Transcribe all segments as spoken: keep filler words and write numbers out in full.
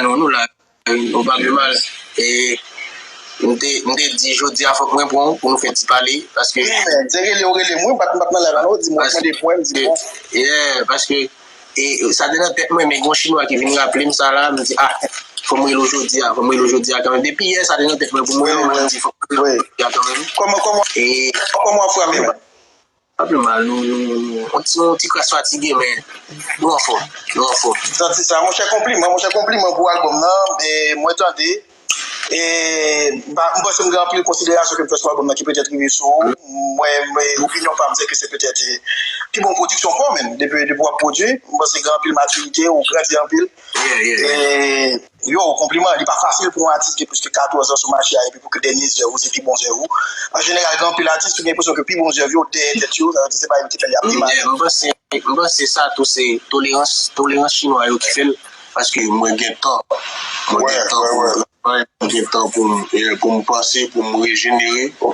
non, nou la, nou pa pi mal. E m te, m te di jodi a fòk mwen pran w pou nou fè ti pale, paske... Wi, men, se rele w rele m, wi, m pa t, m pa t nan live la, non, di m w ap mande pou mwen, m di bon. Yeah, paske e, sa te nan tèt mwen, men gen yon chinwa ki vin raple m sa la, m di, ah, fò m rele w jodi a, fò m rele w jodi a kanmenm. Depi yè, sa te nan tèt mwen pou mwen, men mwen di, fò m rele w jodi a kanmenm. Kòman, kòman, kòman w ap frape, men? Pa pi mal, nou, nou, nou, nou, yon ti, yon ti kras fatige, men nou anfòm, nou anfòm. Santi sa, monchè, konpliman, monchè, konpliman pou albòm nan, e mwen tande, e ba, m panse m gen anpil konsiderasyon ke m fè sou albòm nan ki petèt rive sou ou. Mwen, mwen, opinyon pa m, se ke se petèt, e, pi bon pwodiksyon pa w menm, depi, depi w ap pwodui, m panse gen anpil matirite, ou grandi anpil. Yeah, yeah, yeah. E, yo, konpliman, li pa fasil pou yon atis gen plis ke katòz an sou mache a, epi pou ke dènye zèv ou, se pi bon zèv ou. An jeneral, gen anpil atis, ou gen enpresyon ke pi bon zèv yo dèyè tèt yo, sa vle di se pa yo ki fè l, y ap pi mal. Yeah, m panse, m panse sa tou se tolerans, tolerans chinwa yo ki fè l, paske mwen gen tan, mwen gen tan pou m travay, mwen gen tan pou m, eh, pou m panse, pou m rejenere, pou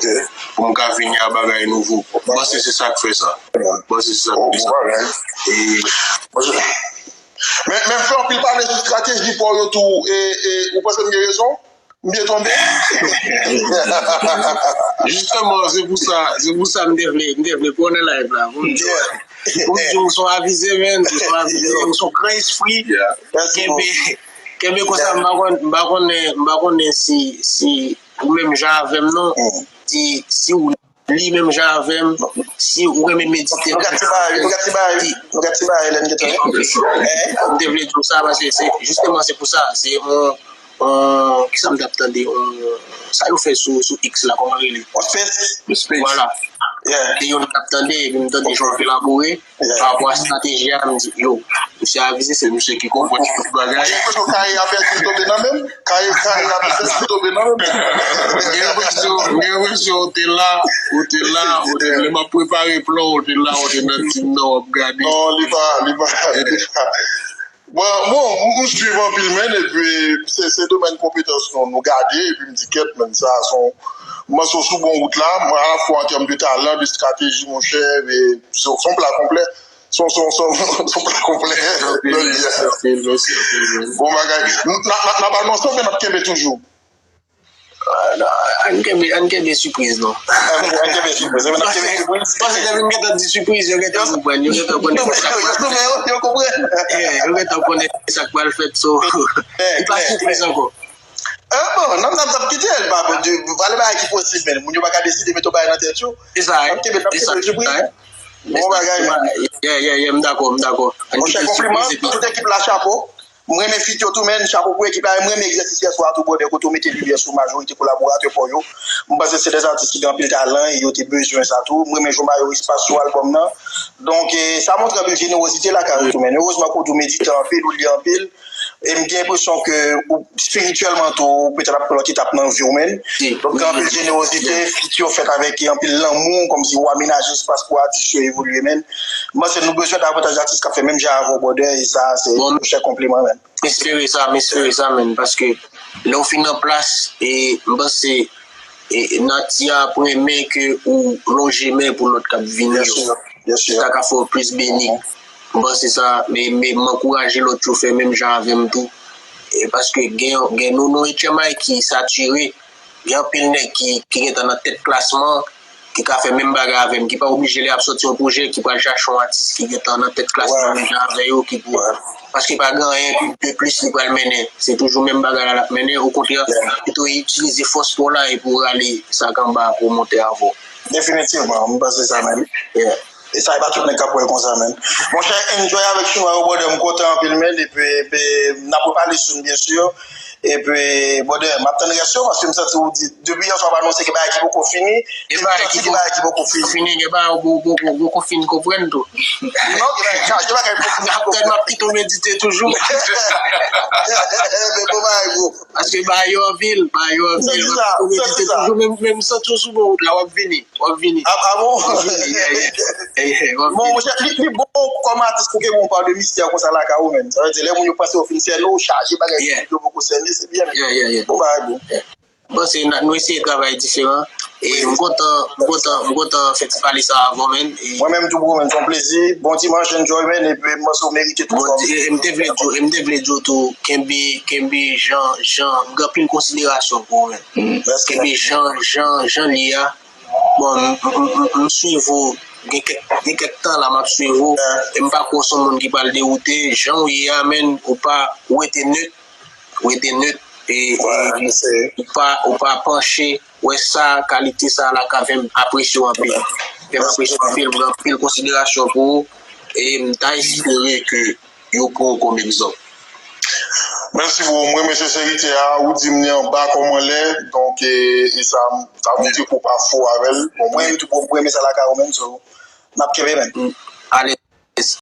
m ka vini a bagay nouvo. M panse se sa k fè sa. M panse se sa k fè sa. E, men, men fè anpil pale sou estrateji pa w yo tou, e, e, ou panse m gen rezon? M byen tonbe? Jisteman, se pou sa, se pou sa m te vle, m te vle pran nan live la. Pou m di, pou m di w se yon avize, men, w se yon avize, w se yon gran espri. Kenbe, kenbe konsa, m pa konn, m pa konnen, m pa konnen si, si ou menm jan avè m, non. Si, si ou li menm jan avè m, si ou renmen medite menm jan avè m, si, m te vle di w sa, paske se, jisteman, se pou sa, se yon, yon, kisa m t ap tande, yon, sa yo fè sou, sou X la, kòman rele? Yon space. Vwala. Se youn m t ap tande, epi m tande jan w elabore. Pa rapò a estrateji a, m di, yo, misye avize, se misye ki konprann tout bagay. Gen enpresyon kare a fè di tonbe nan men m. Kare, kare a fè di tonbe nan men m. Gen enpresyon, gen enpresyon ou te la, ou te la, ou te, lè m ap prepare plan, ou te la, ou te nan tim nan, w ap gade. Non, li pa, li pa, li pa. Bon, bon, m, m swiv anpil, men, epi se, se domèn konpetans nou, nou gade, epi m di, kèt, men, sa, se yon, m panse w sou bon wout la, alafwa an tèm de talan, de estrateji, monchè, e se, se yon pla konplè. Son, son, son, son pla konplè. Anpil, mèsi, anpil, mèsi, anpil, mèsi. Bon bagay. N, n, n, n ap anonse oubyen n ap kenbe toujou? Ah, non, ann kenbe, ann kenbe sipriz, non. Ann, ann kenbe sipriz. N ap kenbe sipriz. Paske depi m gentan di sipriz, yo gentan konprann, yo gentan konnen sa k pral fèt. Yo konprann. Yeah, yo gentan konnen sa k pral fèt, so, li pa sipriz ankò. Ah, bon, non, n ap, n ap kite l, pa bon, di, pale bagay ki posib, men moun yo pa ka deside mete yon bagay nan tèt yo. Se sa, n ap kenbe, n ap kenbe l sipriz. Bon bagay, man. Yeah, yeah, yeah, m dakò, m dakò. Monchè, konpliman, tout ekip la, chapo. M renmen feat yo tou, men, chapo pou ekip la. M renmen egzèsis yèswa a tou, brother, kote w mete limyè sou majorite kolaboratè pa w yo. M panse se de atis ki gen anpil talan e yo te bezwen sa tou. M renmen jan w ba yo espas sou albòm nan. Donk, eh, sa montre anpil jenerozite lakay ou tou, men. Erezman ke w di w medite anpil, ou li anpil. E m gen enpresyon ke ou, espirityèlman tou, ou petèt ap pran lòt etap nan vi w, men. Donk, gen anpil jenerozite, feat yo fèt avèk anpil lanmou, kòmsi ou amenaje espas pou atis yo evolye, men. M panse nou bezwen davantaj atis k ap fè menm jan avè w, brother, e sa, se yon chè konpliman, men. M espere sa, m espere sa, men, paske lè w fin an plas, e m panse, e, nati a ap renmen ke ou lonje men pou lòt k ap vini yo. Se sa k ap fè w plis beni. M panse sa, men, men m ankouraje lòt yo fè menm jan avè m tou. E paske gen, gen nou, nou H M I ki satire, gen anpil nèg ki, ki gentan nan tèt klasman, ki ka fè menm bagay avè m, ki pa oblije lè y ap sòti yon pwojè, ki pral chache yon atis ki gentan nan tèt klasman menm jan avè yo, ki pou, paske pa gen anyen de plis li pral mennen. Se toujou menm bagay la l ap mennen. Okontrè, pito itilize fòs pa w la epi w rale sa k anba a pou w monte avè w. Definitivman, m panse sa menm. Yeah. E sa, e pa tout nèg k ap wè l konsa, menn. Monchè, enjoy avèk chinwa yo, brother, m kontan anpil, menn, epi, epi, n ap repale soon, byen si. Epi, brother, m ap tann rès yo, paske m santi w di, depi yè swa w ap anonse gen bagay ki poko fini, e m santi gen bagay ki poko fini. Gen bagay ki poko fini, gen bagay ou poko, poko fin konprann tou. Non, gen bagay, gen bagay poko fini. M ap tann, m ap kite w medite toujou. Men bon bagay, bro. Paske bagay yo anpil, bagay yo anpil. M ap kite w medite toujou, men, men m santi w sou bon wout la, w ap vini. W ap vini. Ah, ah bon? W ap vini, yeah, yeah. Yeah, yeah, w ap vini. Bon, monchè, li, li bon kòm atis pou gen yon pa de mistè konsa lakay ou menm. Sa vle di, lè moun yo panse yo fin sène, ou chaje bagay ki yo poko sène, se byen. Yeah, yeah, yeah. Bon bagay, bon. Yeah. Panse n- nou eseye travay diferan. E m kontan, m kontan, m kontan fè ti pale sa avè w, man. E Mwen menm tou bro, man, se yon plezi. Bon dimanch, enjoy, man. Epi m panse w merite tout bon, fòm. e, e m te vle di w, e m te vle di w tou, kenbe, kenbe jan, jan, m gen anpil konsiderasyon pou ou, man. Mèsi. Kenbe jan, jan, jan li a. Bon, m- m- m- m swiv ou, gen kèk, gen kèk tan la m ap swiv ou. E m pa kwè w se yon moun ki pral dewoute. Jan w ye a, man, ou pa, ou rete net. Ou rete net. E, Wè, e se ou pa, ou pa panche. Wè sa, kalite sa la ka fè m apresye w anpil. Fè m apresye w anpil, m gen anpil konsiderasyon pou ou. E m ta espere ke yo pran w kòm egzanp. Mèsi bro, mwen renmen senserite a, ou di m li anba kòm anlè, donk e, e sa, sa montre ke w pa fou avè l. Bon, mwen menm tou bro, mwen renmen sa lakay ou, man, so n ap kenbe, man. Ale